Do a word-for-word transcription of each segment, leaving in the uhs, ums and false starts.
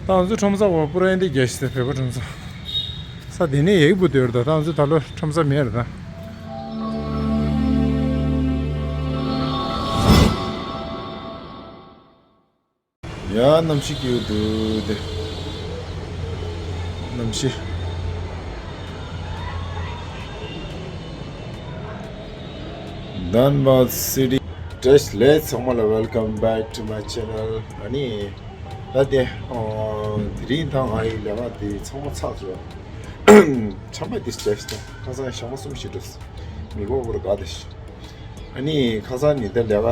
ད་ང་ཚོ་ཁྲོམ་ས་བར་པུ་ར་ཨེ་འདི་རྒྱལ་ཞིག་ད་བོད་པ་ཁྲོམ་ས། ས་དེ་ནས་ཡག་པོ་འདུག་ད། ད་ང་ཚོ་ད་ལོ་ཁྲོམ་ས་མེད་རེད་ད། ཡ་གནམ་གཤིས་སྐྱིད་པོ་འདུག་དེ། གནམ་གཤིས། Dhanbad City། བཀྲ་ཤིས་བདེ་ལེགས་ཚང་མ་ལ། Welcome back to my channel། ཨ་ནི། ད་དེ། ཨོ། དེ་རིང་ད་ང་ཡི་ལས་ཀ་དེ་ཚང་མ་ཚར་སོང་། ཆམ་པ་དེ་བྱས་སོང་། ཁ་སང་ཞག་མ་གསུམ་ཞིག་འགྲོ་སོང་། མི་དགོས་པར་དགའ་བསྡད་ཤག་ཨ་ནི་ཁ་སང་ནི་ད་ལས་ཀ་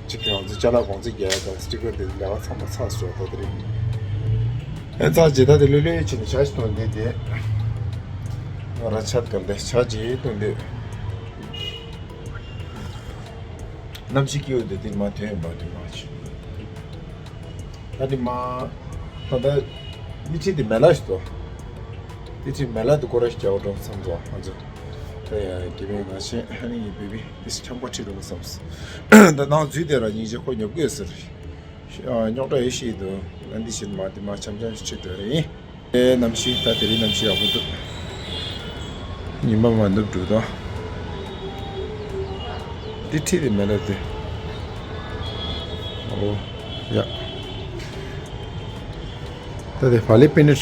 གཅིག་གི་ང་ཚོ་ཅ་ལག་གོང་ཚད་རྒྱག་ཡ་དང་སི་ཊི་ཀར་དེ་ལས་ཀ་ཚང་མ་ཚར་སོང་། ད་དེ་རིང་ཨེ་ཚར་རྗེས་ད་དེ་ལྷོད་ལྷོད་བྱས་ནས་ཇ་ཞིག་འཐུང་བསྡད་དེ། ང་རང་ཇ་འཐུང་བསྡད། ཇ་ཅིག་འཐུང་བསྡད། གནམ་གཤིས་སྐྱིད་པོ་འདུག་དེ་མ་ཐོན་ཡོད་པ་དེ་མ་བྱེད། ད་དེ་མ། ད་ལྟ་དེ་ཁྲིད་དེ་མེ་ལ་ཞིག་འདུག་དེ་ཁྲིད་མེ་ལ་དེ་སྐོར་ར་ཞིག་རྒྱག་འགྲོ་བསམ་འདུག་ང་ཚོ། ད་ཡ་དགེ་བའི་ང་ཆེན་ཨ་ནི་ཡི་བི་བི་དེ་ཆམ་པ་ཁྲིད་འགྲོ་བསམ་སོང་། ད་ནང་འཛུལ་དེ་ར་སྙིང་རྗེ། ཁོ་ཉོབ་གི་ཡོད་ཟེར། ཨ། རྙོག་དྲ་ཡོད་ཤེས་འདུག་ཨ་འདི་ཕྱིར་མ་དེ་མ་འཆམ་འཆམ་ཞིག་ཁྲིད་འགྲོ་ཡིན། ཨེ། གནམ་གཤིས་ད་དེ་རིང་གནམ་གཤིས་ཡག་པོ་འདུག་ཉི་མ་མ་ནུབ་འགྲོ་དང་། འདི་ཁྲིད་དེ་མེ་ལ་དེ། ཨོ། ཡ། ད་དེ་བ་ལི་པི་ནཊ།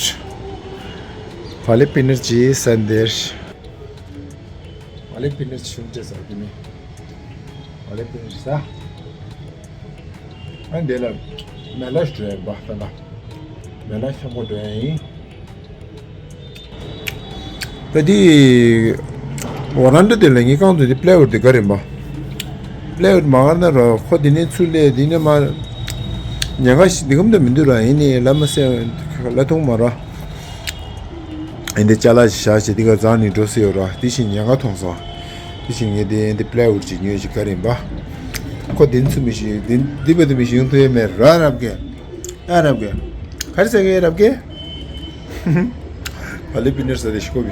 བ་ལི་པི་ནཊ་ཅིག་ཟ་འདིར། བ་ལི་པི་ནཊ་ཆུང་ཆེ་ཟ་གི་མེད། བ་ལི་པི་ནཊ་ཟ། ཨ་འདི་ལ་མེ་ལ་ཞིག་འགྲོ་ཡིན་པ། ད་ལྟ་མེ་ལ་ཆེན་པོ་འགྲོ་ཡིན། ད་འདི་ཝ་རན་ཌ་དེ་ལ་ངའི་རྐང་དུ་འདི་པི་ལེ་ཝུཌ་དེ་ག་རེ་ཡིན་པ། པི་ལེ་ཝུཌ་མ་ག་ན་ར་ཁོ་འདི་ནས་ཚུར་སླེབས། འདི་ནས་མ་ཉེན་ཁ་ཞིག་འདི་གམ་དུ་མི་འདུག་ར། ཡིན་ནའི་ལ་མ་སེ་ལ་ཐུང་མ་ར། ཨེ་འདི་ཅ་ལག་ཅིག་བཞག་བྱས་འདི་ག་བརྫངས་ནས་འགྲོ་སྲིད་ཡོད་ར། དེ་བཞིན་ཉེན་ཁ་མཐོང་སོང་། དེ་བཞིན་ངས་འདི་ཨེ་འདི་པི་ལེ་ཝུཌ་ཅིག་ཉོས་ཅིག་ག་རེ་ཡིན་པ། ཁོ་འདི་ཚུ་མི་ཤེས། འདི་འདི་བ་འདི་མི་ཤེས། ཡོང་ཐུབ་ཡོད་མེད་ར། རབ་རྒྱས། ཨ་རབ་རྒྱས། ག་རེ་ཟེར་གི་རབ་རྒྱས། བ་ལི་པི་ནཊ་ཟ་དེ་ཤི་ཁོ་བི།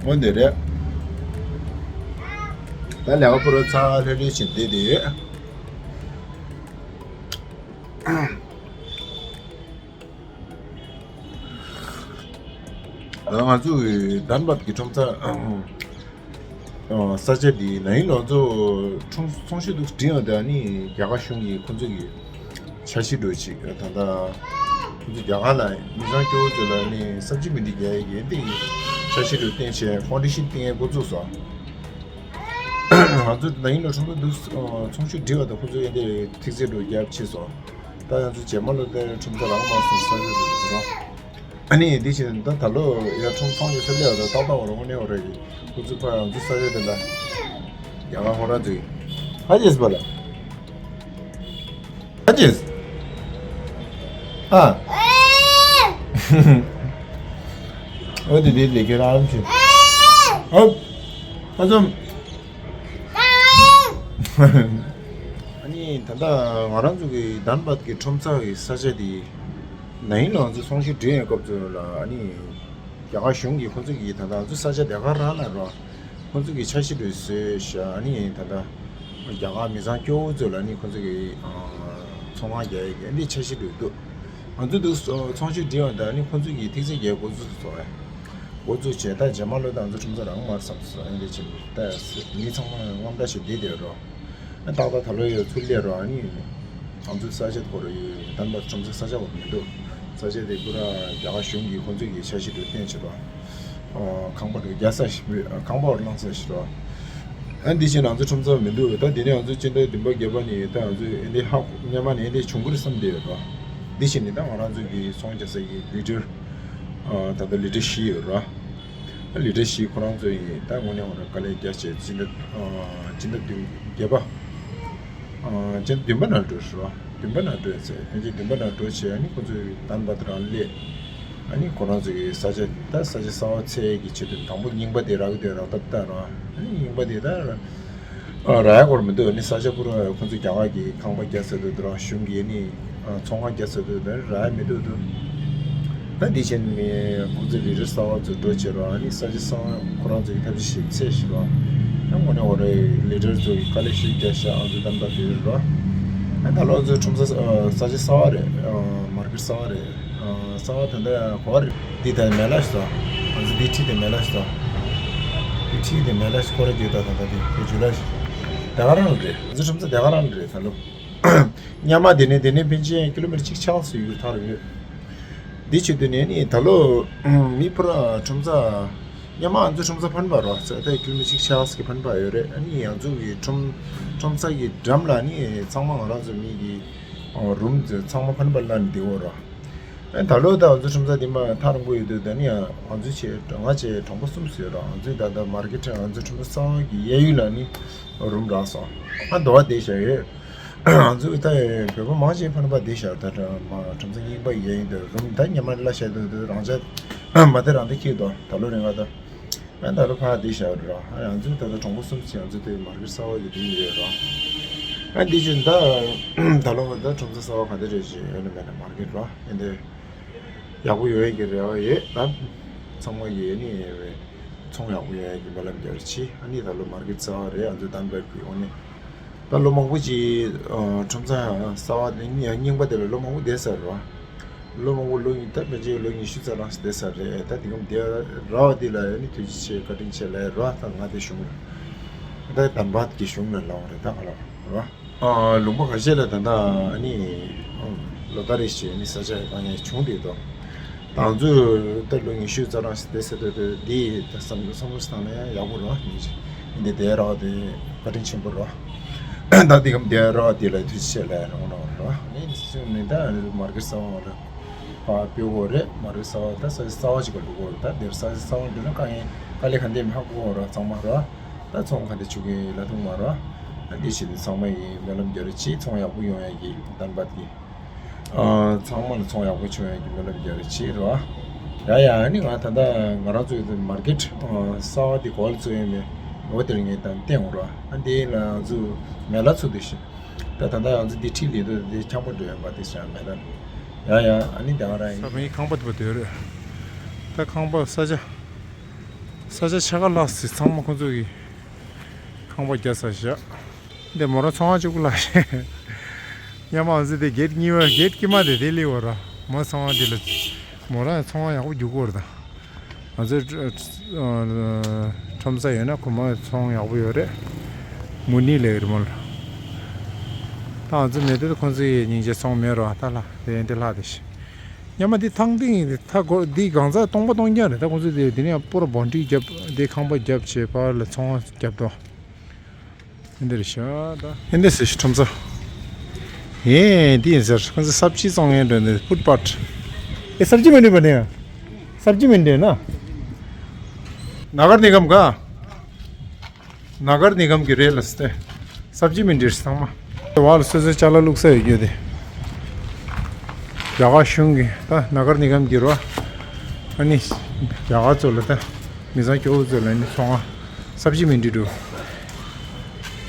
འོ་འདི་རེད། ད་ལས་ཀ་པུ་ར་ཚར་ལྷོད་ལྷོད་བྱས་བསྡད་དེ་ཡོད། ང་ཚོ་གི་དཱན་བརྡ་གི་ཁྲོམ་ས། ཨ། ས་ཆ་འདི་ན་ཧིང་ལོ་ཚོ་ཚོང་ཚོང་ཤུགས་འདུག་སྒྲིང་ཡོད་དེ། ཨ་ནི་རྒྱ་གར་གཞུང་གིས་ཁོང་ཚོ་གི་འཆར་གཞི་འདྲ་ཅིག་ད་ལྟ་ཁོང་ཚོ་རྒྱ་གར་ལ་མི་ཚང་སྐྱོ་བོ་ཚོ་ལ་ནི་སབ་ཇི་མན་ཌི་རྒྱག་ཡས་ཀྱི་འདི་འཆར་གཞི་འདྲ་བཏིང་བྱས་ཕའུན་ཌེ་ཤན་བཏིང་ཡས་འགོ་བཙུགས་སོང་། ང་ཚོ་ན་ཧིང་ལོ་ཁྲོམ་ས་འདུག་ཚོང་ཤུགས་འགྲིག་པ་དང་ཁོང་ཚོ་ཡས་འདི་ཐིག་ཚད་འདྲ་རྒྱབ་ཕྱིན་སོང་། ད་ང་ཚོ་རྗེས་མ་ལོ་དེར་ཁྲོམ་ས་རག་མ་སོང་ས་ཆ་འདི་འདུག་ཨ་ནི་དེ་བཞིན་ད་ད་ལོ་ཡར་ཁྲོམ་ཚོང་ཡོད་ས་སླེབས་པ་དང་ཏག་ཏག་འོ་ར་དངོས་གནས་འོ་ར་ཡིན། ཁོ་ཚོ་ཕར་ང་ཚོ་ས་ཆ་དེ་ལ་རྒྱ་གར་ཧོ་ར་ཚོ་ཡིན། ཧ་ཅེས་པ་ལ། ཧ་ཅེས། ཨ། འོ་དེ་དེ་ལས་ཀྱི་ར་རམ་ཆེ། ཨོ། ཨ་ཙམ། ཨ་ནི་ད་ལྟ་ང་རང་ཚོ་གི་དཱན་བརྡ་གི་ཁྲོམ་ས་གི་ས་ཆ་དེ་ན་ཧིང་ལོ་ང་ཚོ་ཚོང་ཤུགས་འགྲིག་ཡོད་སྐབས་ཚོ་ལ། ཨ་ནི་རྒྱ་གར་གཞུང་གིས་ཁོང་ཚོ་གིས་ད་ལྟ་ང་ཚོ་ས་ཆ་དེ་ག་རང་ལ་རོ། ཁོང་ཚོ་གིས་འཆར་གཞི་འདྲ་བཟོས་བཞག་ཨ་ནི་ད་ལྟ་རྒྱ་གར་མི་ཚང་སྐྱོ་བོ་ཚོ་ལ་ནི་ཁོང་ཚོ་གིས་ཚོང་ཁང་རྒྱག་ཡས་ཀྱི་ཨ་ནི་འཆར་གཞི་འདྲ་འདུག་ང་ཚོ་འདུག་ཚོང་ཤུགས་འགྲིག་ཡོད་དེ། ཨ་ནི་ཁོང་ཚོ་གིས་ཐིག་ཚད་རྒྱག་འགོ་བཙུགས་སོང་། འགོ་བཙུགས་བྱས་ད་རྗེས་མ་ལོ་ད་ང་ཚོ་ཁྲོམ་ས་རག་མ་རེད་བསམ་སོང་། ཨ་ནི་དེ་བྱས་ད་མི་ཚང་མ་དངངས་སྐྲག་བྱས་བསྡད་བསྡད་རོ། ཏག་ཏག་ད་ལོ་ཡོད་ཚུར་སླེབས་རོགས། ཨ་ནི་ང་ཚོའི་ས་ཆ་ཁོ་ར་ཡོད། དཱན་བརྡ་ཁྲོམ་ས་ས་ཆ་བར་མི་འདུག་ས་ཆ་དེ་པུ་ར་རྒྱ་གར་གཞུང་གིས་ཁོང་ཚོས་ཀྱི་འཆར་གཞི་འདྲ་བཏིང་བྱས་རོགས། ཁང་པ་རུ་རྒྱག་ས་ཞིག་ཁང་པ་རུ་བླངས་ས་ཞིག་རོགས། ཨ་འདི་བཞིན་ང་ཚོའི་ཁྲོམ་ས་མི་འདུག་ད་དེ་ནས་ང་ཚོ་སྤྱི་ཟླ་བདུན་པ་བརྒྱད་པ་ནས་ད་ང་ཚོས་ཨེ་འདི་ཧ་གོ་སྔོན་མ་ནས་ཨེ་འདི་བྱུང་གི་རེད་བསམ་བསྡད་ཡོད་རོགས། འདི་བཞིན་ནི་ད་ང་རང་ཚོ་གི་ཚོང་རྒྱག་ས་གི་ལི་ཌར་ད་ལྟ་ལི་ཌར་བཞི་ཡོད་རོགས། ལི་ཌར་ཞིག་ཁོ་རང་ཚོ་ཡིན། ད་དངོས་གནས་ཁོ་རང་དཀའ་ལས་རྒྱག་བྱས་སྤྱི་ཟླ་སྤྱི་ཟླ་བདུན་བརྒྱད་པ་སྤྱི་ཟླ་བདུན་པ་ནང་འགྲོ་ཞུ་རོགས། བདུན་པ་ནང་འགྲོ་ཡ་ཚེ་ཕན་ཆད་བདུན་པ་ནང་འགྲོ་བྱས། ཨ་ནི་ཁོ་ཚོས་དཱན་བརྡ་རང་སླེབས། ཨ་ནི་ཁོ་རང་ཚོ་གི་ས་ཆ་ད་ས་ཆ་གསར་པ་འཚོལ་གྱི་ཆེད་དུ་དང་པོ་རྙིང་པ་དེ་རག་གི་དེ་རག་ཐབས་ལྟ་རོགས། ཨ་ནི་རྙིང་པ་དེ་ད་རག་ཡ་སྐོར་མི་འདུག་ཨ་ནི་ས་ཆ་པུ་ར་ཁོ་ཚོས་རྒྱ་གར་གྱི་ཁང་པ་རྒྱག་ས་འདུག་དེ་རང་གཞུང་གིས་ཨ་ནི་ཚོང་ཁང་རྒྱག་ས་འདུག་ད་རག་ཡ་མི་འདུག་འདུག་ད་འདི་བྱས་ནས་ཁོང་ཚོས་ལི་ཌར་གསར་པ་ཚོ་འགྲོ་བྱེད་རོགས། ཨ་ནི་ས་ཆ་གསར་པ་ཁོ་རང་ཚོ་གི་ཐབས་ཤེས་ཤིག་འཚོལ་ཞིག་རོགས། ད་དངོས་གནས་འོ་རེད། ལི་ཌར་ཚོ་གི་དཀའ་ལས་ཤུགས་རྒྱག་ཤག་ཨ་ཚོ་དམ་དྲག་དེ་རེད་རོགས། ཨ་ད་ལོ་ཚོའི་ཁྲོམ་ས་ས་ཆ་གསར་པ་རེད། མར་ཀེཊ་གསར་པ་རེད། གསར་པ་དེ་འདྲ་གོ་བ་རེད། འདི་ད་མེ་ལ་ཞིག་ཏོ། ང་ཚོ་འདི་ཁྲིད་དེ་མེ་ལ་ཞིག་ཏོ། འདི་ཁྲིད་དེ་མེ་ལ་ཞིག་ཁོ་རེ་རྒྱུ་ད་ད་ད་དེ་དེ་ཇུ་ལ་ཞིག་དེ་ག་རང་རེད། ང་ཚོ་ཁྲོམ་ས་དེ་ག་རང་རེད་ད་ལོ། སྔོན་མ་དེ་ནས་དེ་ནས་ཕན་ཆད་ཀི་ལོ་མི་ཊར་གཅིག་ཆགས་སུ་ཡོད་ཐག་ཡོད། འདི་བྱེད་དུས་ནས་ནི་ད་ལོ་མི་ཕོ་ར་ཁྲོམ་ས་སྔོན་མ་ང་ཚོ་ཁྲོམ་ས་ཕན་པ་རོ་ས་ད་ཀི་ལོ་མི་ཊར་གཅིག་ཆགས་ཀྱི་ཕན་པ་ཡོད་རེད། ཨ་ནི་ང་ཚོ་གི་ཁྲོམ་ཁྲོམ་ས་གི་འགྲམ་ལ་ནི་ཚང་མ་ང་རང་ཚོ་མི་གི་རུམ་ཚང་མ་ཕན་པ་ལ་ནི་བདེ་བོ་རོ། ཨ་ད་ལོ་ད་ང་ཚོ་ཁྲོམ་ས་དེ་མ་ཐག་རིང་པོ་ཡོད་དུས་ད་ནི་ང་ཚོ་ཆེ་ང་ཆེ་གྲོང་པ་གསུམ་ཟེར་རོ། ང་ཚོའི་ད་ད་མར་ཀེཊ་ང་ཚོ་ཁྲོམ་ས་གསར་པ་གི་གཡས་གཡོན་ལ་ནི་རུམ་རག་སོང་། ཨ་འདུག་བ་བསྡད་བཞག་ཡོད། ང་ཚོ་ད་བོད་པ་མང་ཆེ་ཕན་པ་བསྡད་བཞག་ད་ད་མ་ཁྲོམ་ས་རྙིང་པ་གཡས་གཡོན་དུ་རུམ་ད་སྔོན་མ་ལ་བཤད་དུས་དུས་རང་ཅག་མ་དེ་རང་དེ་ཁྱེར་དོ་ད་ལོ་རིང་བ་ད། ཨ་ད་ལོ་ཕར་བསྡད་བཞག་རོ། ཨ་ང་ཚོ་ད་ད་གྲོང་པ་གསུམ་ཅིག་ང་ཚོ་དེ་མར་ཀེཊ་གསར་པ་གི་དེ་ཡོད་རོ། ཨ་འདི་ཅུ་ད་ད་ལོ་ད་ཁྲོམ་ས་གསར་པ་ག་དེ་རེད་ཅེས་ཡོད་ན་མེད་ན་མར་ཀེཊ་རོ། ཨ་འདི་ཡག་པོ་ཡོད་ཡ་གི་རེ་བ་ཡོད། ད་ཚང་མ་ཡོད་ནི་ཡོད་བས་ཚོང་ཡག་པོ་ཡོད་ཡ་གི་སྨོན་ལམ་རྒྱག་རེ་ཆེ། ཨ་ནི་ད་ལོ་མར་ཀེཊ་གསར་པ་རེད། ང་ཚོ་དམ་པའི་གི་འོ་ནི་ད་ལོ་མང་པོ་ཅིག་ཁྲོམ་ས་གསར་པ་དེ་རྙིང་པ་དེ་ལ་ལོ་མང་པོ་བསྡད་ས་རེད་བ། ལོ་མང་པོ་ལོ་ཉི་ད་ཕལ་ཆེར་ལོ་ཉི་ཤུ་རྩ་གྲངས་ཤིག་བསྡད་ས་རེད། ད་དེ་གམ་བསྡད་ར་བ་དེ་ལ་ཡ་ནི་ཐུགས་རྗེ་ཆེ་བཀའ་དྲིན་ཆེ་ལབ་ར། ད་ང་དེ་གཞུང་ལ་ད་དམ་པ་གི་གཞུང་ལ་ལོག་རེད། ད་ང་ལ་ར། ཨ་ལུང་པ་ཁ་ཤས་ལ་ད་ལྟ་ཨ་ནི་ལོ་ལྟར་རེ་བཞིན་ནི་ས་ཆ་དཀའ་ངལ་བྱུང་བསྡད་དོ། ད་ང་ཚོས་ད་ལོ་ཉི་ཤུ་རྩ་གྲངས་ཤིག་བསྡད་ས་དེ་དེ་འདི་ད་བསམ་བསམ་བློ་བཏང་ན་ཡང་ཡག་པོ་རེད་བ། ཡིན་གྱི་འདི་བསྡད་ར་བ་དེ་བཀའ་དྲིན་ཆེན་པོ་རེད་བ། ད་འདི་གམ་བསྡད་ར་བ་དེ་ལ་ཐུགས་རྗེ་ཆེ་ལབ་རོགས་གནང་རོགས། ཨ་ནི་ནི་ད་མར་ཀེཊ་གསར་པ་ལ་ཕར་སྤོ་དགོས་རེད། མར་ཀེཊ་གསར་པ་ད་ས་ཆ་གསར་པ་ཅིག་ག་འགྲོ་དགོས་རེད། ད་འདིར་ས་ཆ་གསར་པ་འགྲོ་ན་དཀའ་ངལ་དཀའ་ལས་ག་འདྲས་མི་ཧ་གོ་ར་ཚང་མ་ར། ད་ཚོང་ག་འདྲ་བྱུང་གི་ལ་ཐུག་མ་ར། ད་འདི་བྱེད་དུས་ཚང་མ་ཡིན་སྨོན་ལམ་རྒྱག་རེ་ཆེ། ཚོང་ཡག་པོ་ཡོང་ཡ་གི་གདམས་པ་དེ། ཨ་ཚང་མ་ལ་ཚོང་ཡག་པོ་བྱུང་ཡ་གི་སྨོན་ལམ་རྒྱག་རེ་ཆེ་ར། ཡ་ཡ་ཨ་ནི་ང་ད་ལྟ་ང་རང་ཚོའི་མར་ཀེཊ་གསར་པ་དེ་ག་པར་བཙུགས་ཡོད་མེད་འོ་དེར་ངས་ད་བསྟན་འོང་ར། ཨ་འདི་ལ་ང་ཚོ་མེ་ལ་ཚུགས་དུས་ཤིག་ད་ད་ལྟ་ང་ཚོ་འདི་ཁྲིད་ལས་དུས་འདི་ཁྱང་པ་འགྲོ་ཡོད་པ་དེ་ཤ་མེ་ལ། ཡ་ཡ་ཨ་ནི་ད་ང་རང་ཡིན། ས་བོན་ཁང་པ་དེ་པ་དེ་རེད། ད་ཁང་པ་ས་ཆ་ས་ཆ་ཆ་ག་ལ་སི་ཚང་མ་ཁོང་ཚོ་གི་ཁང་པ་རྒྱག་ས་བཞག་འདི་མོ་རང་ཚོང་བ་གཅིག་པུ་ལ་རེད། ཡ་མ་འཛི་དེ་གེད་གཉིས་པ་གེད་དཀྱིལ་མ་དེ་དེ་ལི་བ་ར་མོ་ཚོང་བ་དེ་ལ་མོ་རང་ཚོང་བ་ཡག་པོ་རྒྱུག་གོ་ར་ད། ང་ཚོའི་ཁྲོམ་ས་ཡོད་ན་ཁོ་མོ་ཚོང་ཡག་པོ་ཡོད་རེད། མུ་ནི་ལས་རི་མོ་ལ། ད་ང་ཚོ་མེད་དུས་ཁོང་ཚོའི་སྙིང་རྗེ་ཚོང་མེད་ར་ད་ལ་དེ་འདི་ལྷག་དེ་ཤི། ཉི་མ་འདི་ཐང་སྟེང་ད་གོ་འདི་གང་ཚ་སྟོང་པ་སྟོང་རྐྱང་རེད། ད་ཁོང་ཚོ་དེ་དེ་ནས་པོ་ར་བོན་ཊི་རྒྱབ་འདི་ཁང་པ་རྒྱབ་བྱས་པ་ལ་ཚོང་བ་རྒྱབ་དོ། འདི་རེད་ཤག་ད། ཧིན་དི་ཟེར་ཤི་ཁྲོམ་ས། ཧེ་འདི་ཡིན་ཟེར་ཁོང་ཚོ་སབ་ཇི་བཙོང་མཁན་འདྲ་འདི་ཕུད་པཱཐ། ཨེ་སབ་ཇི་མན་ཌི་པ་ནི་ཡ། སབ་ཇི་མན་ཌི་ན། ནགར་ནི་གམ་ག་ནགར་ནི་གམ་གི་རེད་ལ་སྟེ། སབ་ཇི་མན་ཌི་རེད་ཚང་མ། དེ་བ་ལ་སོ་སོའི་ཅ་ལག་བླུགས་ས་ཡོད་རྒྱུ་དེ། རྒྱ་གར་གཞུང་གི་ད་ནགར་ནི་གམ་གི་རོ། ཨ་ནི་རྒྱ་གར་ཚོ་ལ་ད་མི་ཚང་སྐྱོ་བོ་ཚོ་ལ་ནི་ཚོང་ང་སབ་ཇི་མན་ཌི་འགྲོ།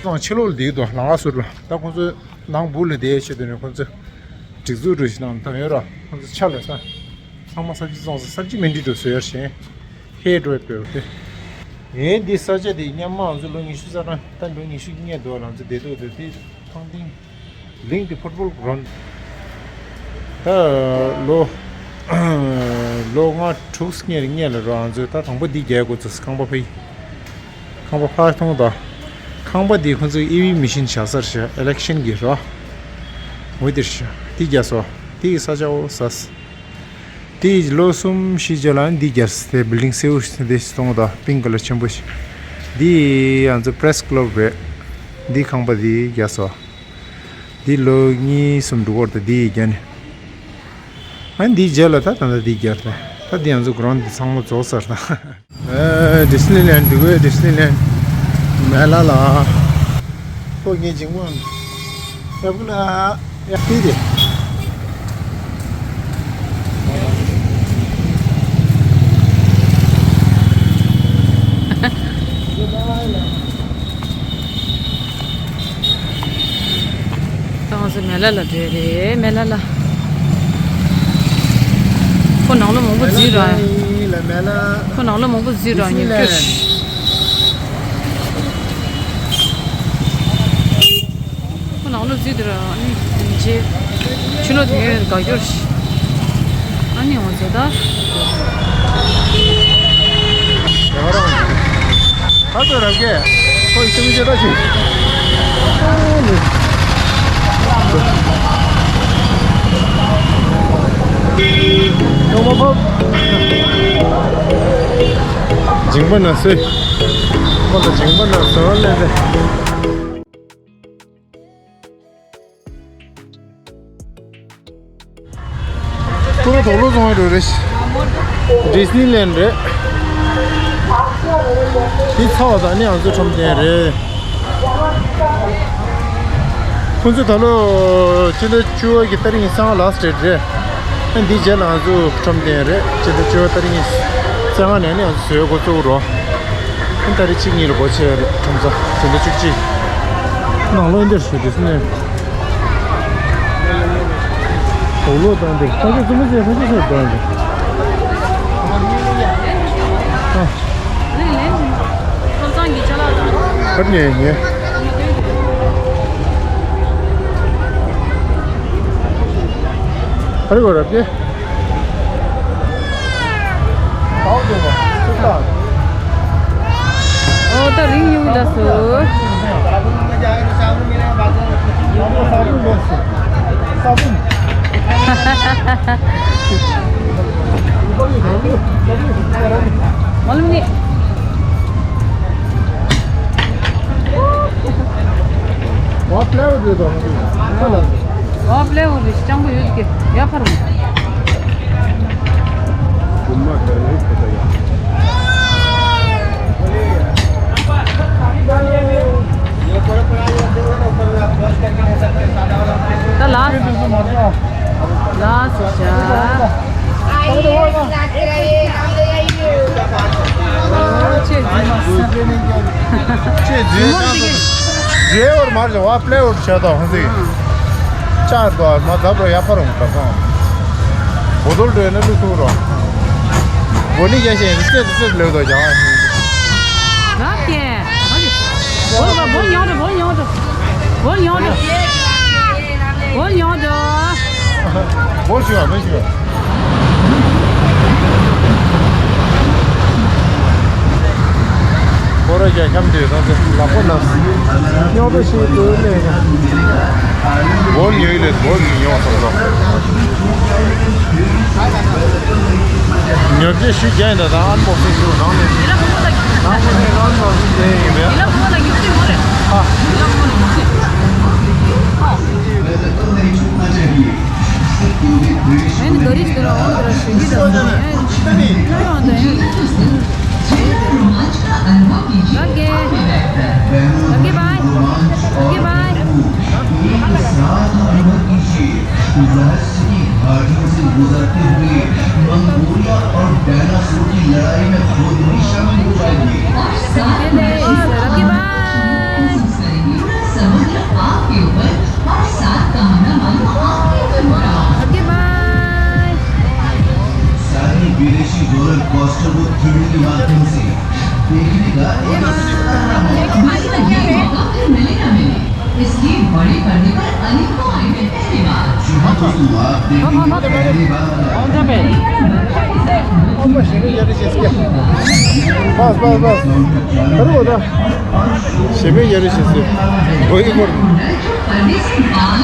ཚོང་ཕྱི་ལོགས་ལ་བསྡད་འདུག་ལམ་ཁ་ཟུར་ལ་ད་ཁོང་ཚོའི་ནང་སྦུག་ལ་བསྡད་ཆེད་དུ་ནི་ཁོང་ཚོ་སྒྲིག་འཛུགས་འགྲོ་ཞིག་གནང་དང་ཡོད་ར་ཁོང་ཚོ་ཆ་ལ་ས། ཚང་མ་སབ་ཇི་བཙོང་ས་སབ་ཇི་མན་ཌི་འགྲོ་བཟོས་ཡར་ཞེན། ཧེ་འགྲོ་ཡ་འགྲོ་ཡོད་དེ། ངས་འདི་ས་ཆ་འདི་སྔོན་མ་ང་ཚོ་ལོ་ཉི་ཤུ་རྩ་གྲངས་ད་ལོ་ཉི་ཤུ་སྔོན་དུ་ང་ཚོ་བསྡད་འདུག་དེ་དེ་ཐང་སྟེང་གླིང་དེ་ཕུར་བུལ་རོན། ད་ལོ་ལོ་ལྔ་དྲུག་སྔོན་སྔོན་ལ་རོ་ང་ཚོས་ད་དང་པོ་འདི་རྒྱག་དགོས་ཚོད་ཁང་པ་ཕ་ཡི། ཁང་པ་ཕར་མཐོང་དང་། ཁང་པ་འདི་ཁོང་ཚོས་ཨི་ཝི་མི་ཤིན་བཞག་སར་བཞག་ཨི་ལེག་ཤན་གྱི་རོ། འོ་དེར་བཞག་འདི་རྒྱག་སོ། འདི་ས་ཆ་འོ་ཟ། དེ་ལོ་གསུམ་བཞི་རྗེས་ལ་འདི་རྒྱབ་དེ་བིལ་ཌིང་སེའུ་དེ་སྟོང་དང་པིང་ཀ་ལར་ཆེན་པོ་ཞིག་འདི་ང་ཚོ་པྲེ་སི་ཀླབ་རེད། འདི་ཁང་པ་འདི་རྒྱབ་སོ། འདི་ལོ་གཉིས་གསུམ་འགྲོ་གི་རེད་ད་འདི་རྒྱབ་ནས། ཨ་འདི་རྗེས་ལ་ད་ད་ལྟ་འདི་རྒྱབ་རེད། ད་འདི་ང་ཚོ་གྷ་རའུན་ཌི་འདི་ཚང་མ་རྫོགས་ཚར་ད། ཨེ་ཌི་སི་ནི་ལན་འདི་གོ་ཌི་སི་ནི་ལན་མེ་ལ་ལ། ཁོ་ངའི་འཇིང་པོ། ཨ་བུ་ལ་ཡ་ཧི་དེ། ད་ང་ཚོ་མེ་ལ་ལ་འགྲོ་རེད་མེ་ལ་ལ། ཁོ་ནང་ལོ་མང་པོ་འཛུལ་ར། ཁོ་ནང་ལོ་མང་པོ་འཛུལ་ར་ཉིན་ཁྱོད། ཁོ་ནང་ ཨ་ལོ་ཙི་དུ་ར་ཨ་ནི་རྗེ་ཕྱི་ལོ་དེ་དགའ་སྐྱོར་ཞིག་ཨ་ནི་འོང་ཟེར་ད། ཁ་ཚོད་རབ་ཀྱེ། ཁོ་ཡི་སེམས་ཤེས་ད་ཞིག་ཡོང་མ་ཕོབ། སྦྱིན་པ་ན་སོས། ཁོ་ལ་སྦྱིན་པ་ན་སོས་ལས་ཏེ། ཁོ་ར་དོག་ལོ་སོང་བའི་འགྲོ་རེད། ཌི་སི་ནི་ལེན་རེད། དེ་ཚ་བ་དང་ནི་ང་ཚོ་ཁྲོམ་སྟོན་རེད། ཁོ་ཚོ་ད་ལོ་ཕྱི་ཟླ་བཅུ་པ་གི་ཏ་རིག་ཉི་ཤུ་རྩ་ལྔ་ལ་སི་ཊི་ཌེ་ཊི་རེད། ཨ་འདི་རྗེས་ལ་ང་ཚོ་ཁྲོམ་སྟོན་རེད། ཕྱི་ཟླ་བཅུ་པ་ཏ་རིག་ཉི་ཤུ་རྩ་ལྔ་ནས་ནི་ང་ཚོ་བཟོས་འགོ་བཙུགས་རོགས། ཨ་ཏ་རིག་གཅིག་གཉིས་ལ་སྒོ་ཕྱེ་རེད་ཁྲོམ་ས། ཕྱི་ཟླ་བཅུ་གཅིག་ནང་ལོ་འདིར་ཞུ་དུས་སུ་ནས། དོག་ལོ་དང་འདིར་ཕ་གི་བཙུན་མོ་ཚོས་ཕ་གི་ཚོས་དོན་འདི། ཨ། ཁོ་ཚང་གི་ཅ་ལག་དང་། ཁར་ཉེ་ཉེ། ཨ་རི་གོ་རབ་ཀྱེ། ཨོ་ད་རིང་ཡོང་ད་སོ། མ་ལུམ་ནི། ཝ་པླེ་ཝར་རེད་དོ། ཝ་པླེ་ཝར་རེད་སྤྱང་པོ་ཡོད་ཀྱི་ཡ་ཕར་མོ། ད་ལགས་སོ་ཤ། ཨོ་ཆེ་ཇི་མ་ས། ཆེ་ཇི་མ་ས། རྗེས་བར་མར་བྱ་བ་པླེ་ཝར་བྱ་དང་ཧོན་ཟིག་ཅར་དོ་མ་ད་པར་ཡ་ཕ་རུང་ད་སོང་། བོ་དོལ་འགྲོ་ན་ལུ་ཐུག་རོགས། བོ་ནི་རྒྱ་ཞེན་རྩེ་རྩེ་ལེའུ་དོ་ཀྱང་། རབ་ཀྱེ། ཨ་ལི། བོ་ལ་བོ་ཉོ་འགྲོ་བོ་ཉོ་འགྲོ། བོ་ཉོ་འགྲོ། བོ་ཉོ་འགྲོ། བོ་ཞུ་བ་མི་ཞུ་བ། ཁོ་ར་རྒྱ་ཁྱམས་དེ་ད་ཚེ་ལག་པ་ལ་སྙོག་པ་ཞིག་ཏུ་གནས་ཀྱང་། བོ་ཉོས་ལས་བོ་ཞིག་ཉོ་སོང་ལོ། ཉོ་རྒྱུ་ཞུ་རྒྱ་ཡིན་ད་ད་ཨན་བོག་སིང་ཞུ་ནང་ནས་ནང་ནས་ཨན་བོག་སིང་རེད་ཡིན་པས། ཨ། ཨན་ག་རེ་ཞུ་ལ་འོང་གི་ར་ཞུ་གི་ད་ཨན་ཁྱོད་རང་ད་ཨན། Okay. Okay, bye. Okay, bye. एक साथ अनुभव कीजिए। रहस्य की घाटियों से गुजरते हुए मंगोलिया और डायनासोर की लड़ाई में खुद भी शामिल हो जाइए। और साथ में ओके, बाय। महसूस करेंगे पूरा समुद्र आपके ऊपर और सात का हमला मालूम आपके ऊपर हो रहा है। Okay, bye. सारे विदेशी रोलर कोस्टर को थ्री डी के माध्यम से देखने का एक सुनहरा मौका। भाई, ये मौका फिर मिले ना मिले, इसलिए बड़े पर्दे पर अली को आएंगे पहली बार। जी हाँ दोस्तों, आप देखेंगे पहली बार। बस, बस, बस। करो ना। ཞེ་མེད་ཡ་རེ་ཞེ་སེ། འོ་ཡི་སྐོར།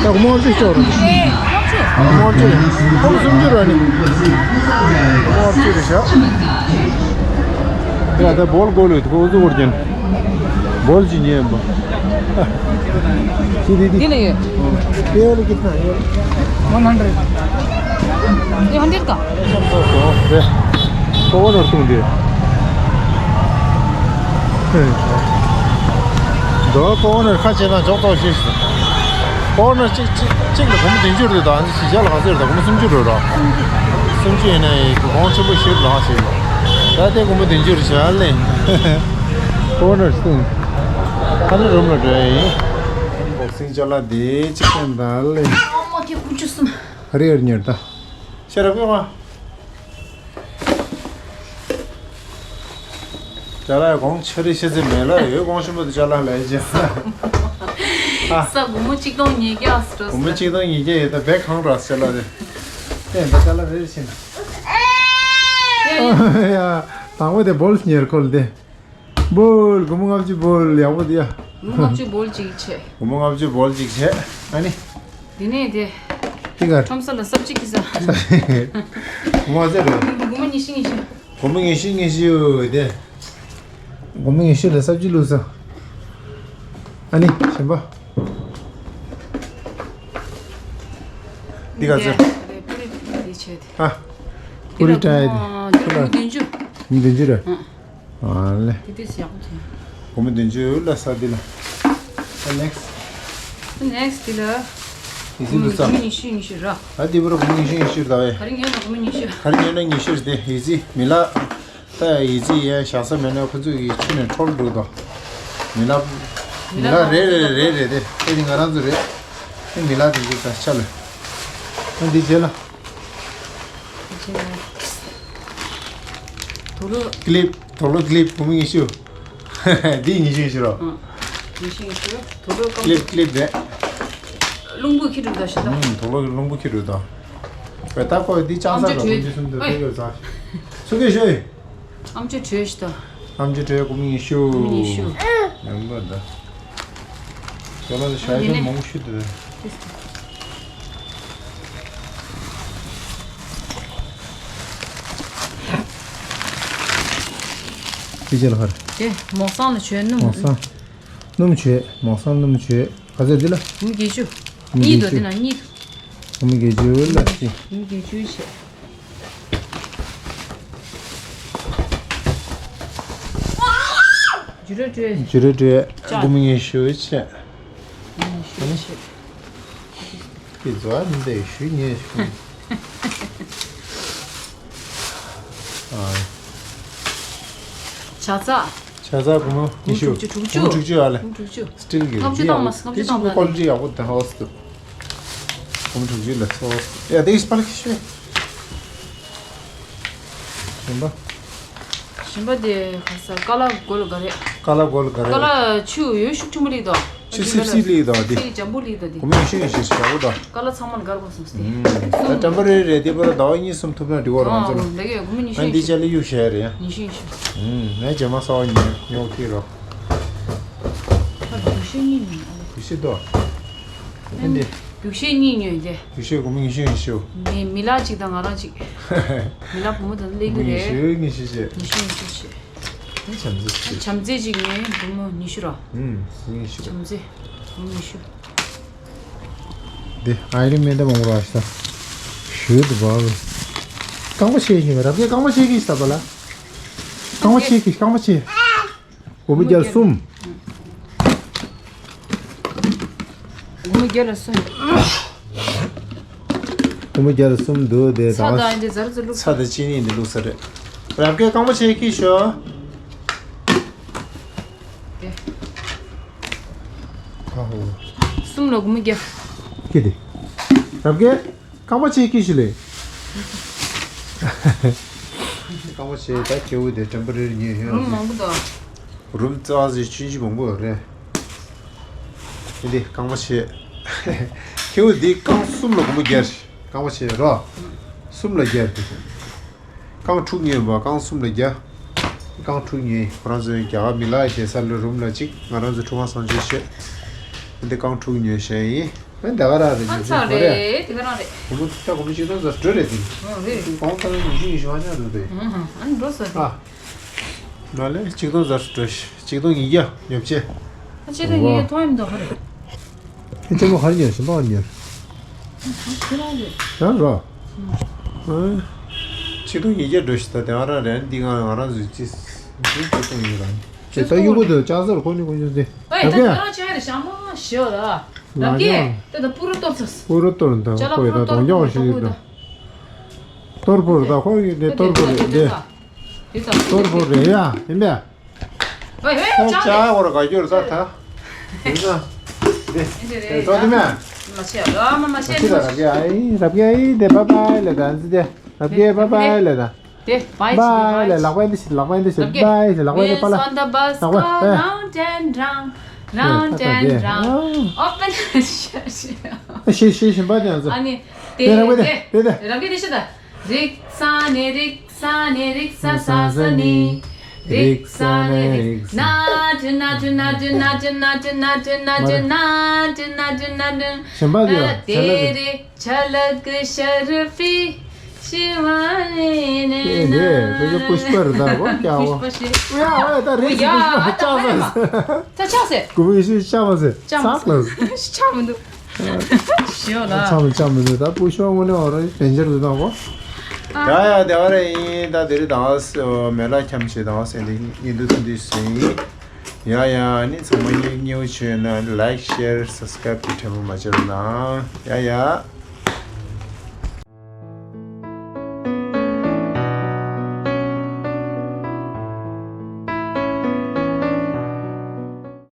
ད་དམངས་གཅིག་ཅོག་རེད། དམངས་གཅིག་རེད། ཁོང་སུམ་ཅུ་རེད་ནི། དམངས་གཅིག་རེད་ཤག་ཡ་ད་བོལ་གོ་ལོས་ཁོ་ཚོ་བོར་ཀྱང་། བོལ་གྱི་ཉེན་པ། ཅི་དེ་དེ། དེ་ལ་ཡོད། ये वाला कितना है? One hundred. ये हंड्रेड का? ཀོ་ཝ་ནར་གཏོང་དེ། ད་ཀོ་ཝ་ནར་ཁ་ཕྱེ་ན་འཇོག་ཐོག་ཤེས་སོང་། ཀོ་ཝ་ནར་གཅིག་གཅིག་གཅིག་ལ་སྒོར་མོ་བདུན་ཅུ་རེད་ད། གཞིས་ཆགས་ལ་ག་ཚོད་རེད་ད། སྒོར་མོ་སུམ་ཅུ་རེད་ར། སུམ་ཅུ་ཡིན་ན་ཡིན་གོང་ཆེན་པོ་ཞིག་ལ་ཞིག་ད་ལྟའི་སྒོར་མོ་བདུན་ཅུ་རེད་ཤག་ལེ། ཀོ་ཝ་ནར་གསུམ། ཁ་ནི་རུམ་ལ་འགྲོ་ཡ་ཡིན། སིང་ཅ་ལག་དེ་གཅིག་ཀྱང་འདར་ལེ། ཨ་མ་ཁྱེད་ཀུན་ཆུ་གསུམ། རེ་རེ་ཉེར་ད། ཤེས་རབ་ཀྱི་ང་། ཅ་ལག་གོང་ཆེ་རེ་ཤེས་ཚེ་མེད་ལ་ཡོད་གོང་ཆེན་པོ་དེ་ཅ་ལག་ལ་ཡི་ཅི། ཨ། ས་སྒོར་མོ་གཅིག་སྟོང་ཉིས་བརྒྱ་ཟེར། སྒོར་མོ་གཅིག་སྟོང་ཉིས་བརྒྱ་ཡོད་ད། བེག་གང་རག་ཟེར་ལ་རེད། ཨེ་ད་ཅ་ལག་རེ་རེ་ཕྱིན། ཡ། དང་པོ་དེ་བོལ་ཉེར་ཁོལ་དེ། བོལ། སྒོར་མོ་ལྔ་བཅུ་བོལ། ཡག་པོ་དེ་ཡ། སྒོར་མོ་ལྔ་བཅུ་བོལ་གཅིག་བྱས། སྒོར་མོ་ལྔ་བཅུ་བོལ་གཅིག་བྱས། ཨ་ནི། དེ་ནས་དེ། དེ་གར། ཁྲོམ་ས་ལ་སབ་ཅི་ཁྱེར་ས། སྒོར་མོ་ཚད་རེད། སྒོར་མོ་ཉི་ཤུ་ཉི་ཤུ། སྒོར་མོ་ཉི་ཤུ་ཉི་ཤུ་ཡོད་དེ། སྒོར་མོ་ཉི་ཤུ་ལ་སབ་ཅི་བླུགས་སོང་། ཨ་ནི་གཞན་པ། འདི་ག་ཚོད། རེད། པུ་རི་འདི་བྱས་ཏེ། ཨ། པུ་རི་ཊའི་དེ། འདི་ལ་སྒོར་མོ་བདུན་ཅུ། མི་བདུན་ཅུ་རེད། ཨང་། ཨ་ལེ། དེ་དུས་ཡག་པོ་བྱས། སྒོར་མོ་བདུན་ཅུ་ལ་ས་འདི་ལ། ཨ་ནེག་སི། ནེག་སི་འདི་ལ། ཡི་སི་འདི་ས། སྒོར་མོ་ཉི་ཤུ་ཉི་ཤུ་ར། ཨ་འདི་པུ་ར་སྒོར་མོ་ཉི་ཤུ་ཉི་ཤུ་རེད་ད་བས། ག་རེ་ཉོས་ན་སྒོར་མོ་ཉི་ཤུ། ག་རེ་ཉོས་ན་ཉི་ཤུ་རེད་དེ། ཡི་སི་མི་ལ། ད་ཡི་ཙི་ཡན་བཞག་ས་མེད་ན་ཁོ་ཚོས་ཀྱི་ཁྱི་ནས་ཁྲོལ་འགྲོ་དོ། མི་ལ། མི་ལ་རེ་རེ་རེ་རེ་དེ་ཨེ་ནི་ང་རང་ཚོ་རེད། ཨེ་མི་ལ་དེ་ཚོ་ད་ཆ་ལ། ཨ་འདི་རྗེས་ལ། དུག་ལོག་ཀི་ལིབ། དུག་ལོག་ཀི་ལིབ་སྒོར་མོ་ཉི་ཤུ། འདི་ཉི་ཤུ་ཉི་ཤུ་རོ། ཨང་། ཉི་ཤུ་ཉི་ཤུ། དུག་ལོག་ཀི་ལིབ་ཀི་ལིབ་རེད། རླུང་བུ་ཁྱེར་འགྲོ་ད་ཤི་ད། ཨང་། དུག་ལོག་གི་རླུང་བུ་ཁྱེར་འགྲོ་ད། བས་ད་ཁོ་འདི་ལྕང་ས་ཨམ་ཅོག་ལ་བྲོས། སྒོར་མོ་ཉི་ཤུ་འདི་ཨོའི། ཕེབས་ཡོད་ཙང་། སུ་གིས་ཤོད། ཨམ་ཅོག་བྲོས་ཤི་ད། ཨམ་ཅོག་བྲོས་སྒོར་མོ་ཉི་ཤུ། སྒོར་མོ་ཉི་ཤུ། ཡང་བ་ད། ཁྱོད་རང་ཚོ་ཞལ་ཆེམས་མང་པོ་ཞུ་དེ། དེ་ཅི་ལ་ཧར། དེ་མོག་སང་ལ་བྱོས་སྣུམ། མོག་སང་། སྣུམ་བྱོས། མོག་སང་སྣུམ་བྱོས། ག་ཚོད་འདི་ལ། སྒོར་མོ་བརྒྱད་ཅུ། སྒོར་མོ་གཉིས་འདུག་བརྒྱད་ཅུ། དེ་ན་གཉིས་འདུག་སྒོར་མོ་བརྒྱད་ཅུ་ལ་ཅི། སྒོར་མོ་བརྒྱད་ཅུ་བྱས། ཇུ་རེ་ཏྲེ། ཇུ་རེ་ཏྲེ། སྒོར་མོ་ཉི་ཤུ་བྱས། ཉི་ཤུ་བྱས། དེ་ཚོ་ཨ་འདི་ཞུ་ཉེ་ཞུ། ཨ། ཆ་ཚ། ཆ་ཚ་སྒོར་མོ་ཉི་ཤུ། སྒོར་མོ་དྲུག་ཅུ། སྒོར་མོ་དྲུག་ཅུ་ཨ་ལེ། སྒོར་མོ་དྲུག་ཅུ། སི་ཊིལ་གི། ལྔ་བཅུ་བཏང་མ་སོང་། ལྔ་བཅུ་བཏང་མ་སོང་། ཀོ་ལི་ཊི་ཡག་པོ་དང་ཧོ་སི་ཏུ། སྒོར་མོ་དྲུག་ཅུ་ལ་སོ་སི་ཏུ། ཡ་དེ་ཨིས་པ་ལ་ཤེ། གཞན་པ། གཞན་པ་དེ་ག་ས་ཀ་ལ་གོལ་ག་རེ། ཀ་ལ་གོལ་ག་རེ། ཀ་ལ་ཆུ་ཡོད་ཤུགས་ཆེན་པོ་ལིག་དོ། ཆུ་སིབ་སིབ་ལིག་དོ་དེ། སིབ་འཇམ་པོ་ལིག་དོ་དེ། སྒོར་མོ་ཉི་ཤུ་ཉི་ཤུ་ཞེ་པོ་དོ། ཀ་ལ་ཚང་མ་ལ་གར་དགོས་སོང་སྟེ། ད་ཊེམ་པོ་རེ་རེ་དེ་པོ་ལ་ཟླ་བ་གཉིས་གསུམ་ཐུབ་ན་འགྲིག་གོ་རང་ཚོ་ལ། ཨོ་ལ་གི་སྒོར་མོ་ཉི་ཤུ་ཉི་ཤུ། ཨ་འདི་ཅ་ལ་གཡུག་བྱས་རེད་ཡ། ཉི་ཤུ་ཉི་ཤུ། ངས་རྗེས་མ་གསར་པ་ཉོས་ཉོ་ཐིག་རོ། ཨ་འདུག་ཤེས་གཉིས་ཉོས་ཨ་ལེ། འདུག་ཤེས་དོ། ཨ་འདི། འདུག་ཤེས་གཉིས་ཉོས་ཏེ། འདུག་ཤེས་སྒོར་མོ་ཉི་ཤུ་ཉི་ཤུ། མི་མི་ལ་གཅིག་དང་ང་རང་གཅིག་མི་ལ་བུ་མོ་དང་སླེབས་ཀྱི་རེད། ཉི་ཤུ་ཉི་ཤུ་བྱས། ཉི་ཤུ་ཉི་ཤུ་བྱས། བྱམས་བརྩེ་ཆེ། བྱམས་བརྩེ་གཅིག་ངའི་སྒོར་མོ་ཉི་ཤུ་ར། ཨུམ། ཉི་ཤུ། བྱམས་བརྩེ་སྒོར་མོ་ཉི་ཤུ། འདི་ཨའི་རི་མེན་ད་མང་ར་ཤ། ཞུ་དུ་བ། རྐང་པ་ཆེ་ཤིང་རབ་རྒྱས་རྐང་པ་ཆེ་གི་ཤ་བ་ལ། རྐང་པ་ཆེ་གི་རྐང་པ་ཆེ། སྒོར་མོ་བརྒྱ་གསུམ། སྒོར་མོ་བརྒྱ་ལ་གསུམ། སྒོར་མོ་བརྒྱ་ལ་གསུམ་འདུག་དེ་ཚ་དང་། དང་འདི་ཛར་ཙི་བླུགས། ཚ་དང་ཅི་ནི་འདི་བླུགས་ས་རེད། རབ་རྒྱས་རྐང་པ་ཆེ་གི་ཤོ། དེ། ཨ་ཧོ། གསུམ་ལ་སྒོར་མོ་བརྒྱ། ཁྱེད་དེ། རབ་རྒྱས། རྐང་པ་ཆེ་ཁྱི་ཞིག་ལས། རྐང་པ་ཆེ་ད་ཁྱེའུ་དེ་ཊེམ་པོ་རེ་རི་ཉོས་ཡོད། རུམ་མང་པོ་འདུག་རུམ་རྩ་བ་ཟེར་ཆུན་ཆུན་མང་པོ་ཡོད་རེད། འདི་འདི་རྐང་པ་ཆེ། ཁྱེའུ་འདི་རྐང་གསུམ་ལ་སྒོར་མོ་བརྒྱ་རེད། རྐང་པ་ཆེ་རོ། གསུམ་ལ་བརྒྱ་རེད། རྐང་དྲུག་ཉོས་པ་རྐང་གསུམ་ལ་བརྒྱ། རྐང་དྲུག་ཉོས། ཁོ་རང་ཚོའི་རྒྱ་གར་མི་ལ་བསྡད་ས་ལ་རུམ་ལ་གཅིག་ང་རང་ཚོ་ཁྲུ་གང་སང་ཆོས་བཤད། འདི་རྐང་དྲུག་ཉོས་བྱས་ཡིན། ཨ་འདི་ག་རང་རེད། ཨ་ཉོས་ཚར་བྱས་རེད། དེ་ག་རང་རེད། སྒོར་མོ་ད་སྒོར་མོ་གཅིག་སྟོང་ཙམ་འགྲོ་རེད་དེ། ཨོ་རེད། གོང་ཚ་ལ་ཉི་ཤུ་ཉི་ཤུ་ཨ་ཉག་འགྲོ་དེ། ཨ་ནི་འགྲོ་ས་དེ། ཨ། ན་ལེ་གཅིག་སྟོང་ཙམ་འགྲོ་ཤི། གཅིག་སྟོང་ཉིས་བརྒྱ་ཉོ་བྱས། ཨ་ཅེ་ད་ཉིས་བརྒྱ་མཐོང་ཡིན་མདོག་ཧ་རེད། ཨ་ཅེ་མོ་ཧ་རེ་ཉོ་ཤི་མ་ཉོ། ཁྱེད་རང་རེད། ཡང་རོ། ཨ། གཅིག་སྟོང་ཉིས་བརྒྱ་འགྲོ་ཤི། ད་དེ་ང་རང་རེད། འདི་ང་ང་རང་ཚོའི་ཅི། འདི་གཅིག་སྟོང་ཡིན་རང་། ཅེ་ད་གཡུག་པོ་དེ་ལྕགས་ཟར་ཁོ་ནི་ཁོ་ཉོ་དེ། ཨེ་ད་རབ་རྒྱས། ཁྱེད་རང་ཆ་རེད་ཤ་མ་ཤི་ད། རབ་རྒྱས། དེ་ད་པུ་རུ་གཏོར་ཚར། པུ་རུ་གཏོར་འདི་ཅ་ལག་ཁོ་ཡི་པུ་རུ་ད་གཏོར་གདོང་རྒྱག་ཤི་ད། གཏོར་པུ་རུ་ད་ཁོ་ཡི་དེ་གཏོར་པུ་རུ་དེ། དེ་ད་གཏོར་པུ་རུ་ཡ་ཡིན་པས། ཨེ་ཨེ་ཨོ་ཅག་ཅག་བོར་ག་རྒྱུར་ས་ད། ཡིན་ན། དེ་དེ་དེ་དེ་ཏོ་དེ་མེ། མ་ཆེ་ཨ་མ་མ་ཆེ་ཆི་ད་མ་རབ་ཆེ། རྒྱས་ཨི་རབ་རྒྱས་ཨི་དེ་བཱའི་བཱའི་ལེ་ད་འཛི་དེ་རབ་རྒྱས་བཱའི་བཱའི་ལེ་ད། དེ་བཱའི་བཱའི་ལེ་ལག་པ་འདི་ཞིག་ལག་པ་འདི་ཞིག་བཱའི་ཞིག་ལག་པ་འདི་པཱ་ལ་ལག་པ་འདི་པཱ་ལ་ལག་པ་ཨེ། Round and round. Open. ཤེས་ཤེས་ཤེས་པ་དེ་ཡང་ཚོ། ཨ་ནི་དེ་དེ་རང་གི་དེ་དེ་དེ། རང་གི་དེ་ཤེས་ད། རིག་ས་ནི་རིག་ས་ནི་རིག་ས་ས་ས་ནི། རིག་ས་ནི་རིག་ས། ན་དྲི་ན་དྲི་ན་དྲི་ན་དྲི་ན་དྲི་ན་དྲི་ན་དྲི་ན་དྲི་ན་དྲི་ན་དྲི་ན་དྲི་ན། ཤེས་པ་དེ་ཡང་དེ་ཚོ། རེ་ཆ་ལག་ཤར་ཕི་ཤི་བ་ནི་ནི་ནི་ནི། དེ་དེ་ཀུཤ་པ་རེད་ད་གོ་ཀྱ་བོ། ཀུཤ་པ་ཤི། ཡ་ཨ་ད་རེ་ཡ་ཀུཤ་པ་ཨ་ད་ཧ་ལས་མ། ད་ཆགས་སེ། ཀུཤ་པ་ཤི་ཆགས་མ་སེ། ཆགས་མ་སེ། ཆགས་མི་འདུག་ཤི་ཡོད་ལ། ཆགས་མི་ཆགས་མི་འདུག་ད་ཀུཤ་པ་དངོས་གནས་འོ་རེ་དེ་འཇར་འདུག་ད་གོ། ཡ་ཡ་དེ་བ་རེ་ཡིན་ད་དེ་རེ་དང་མེ་ལ་འཁྱམ་བྱེད་དང་སེ་འདི་ཡིན་འདུག་ཚུན་འདུག་སེ་ཡིན། ཡ་ཡ་ནི་ཚང་མ་སྙིང་སྙིང་བཅོས་ན་like share subscribe གི་ཕྲན་བུ་མ་བརྗེད་རོགས་གནང་། ཡ་ཡ།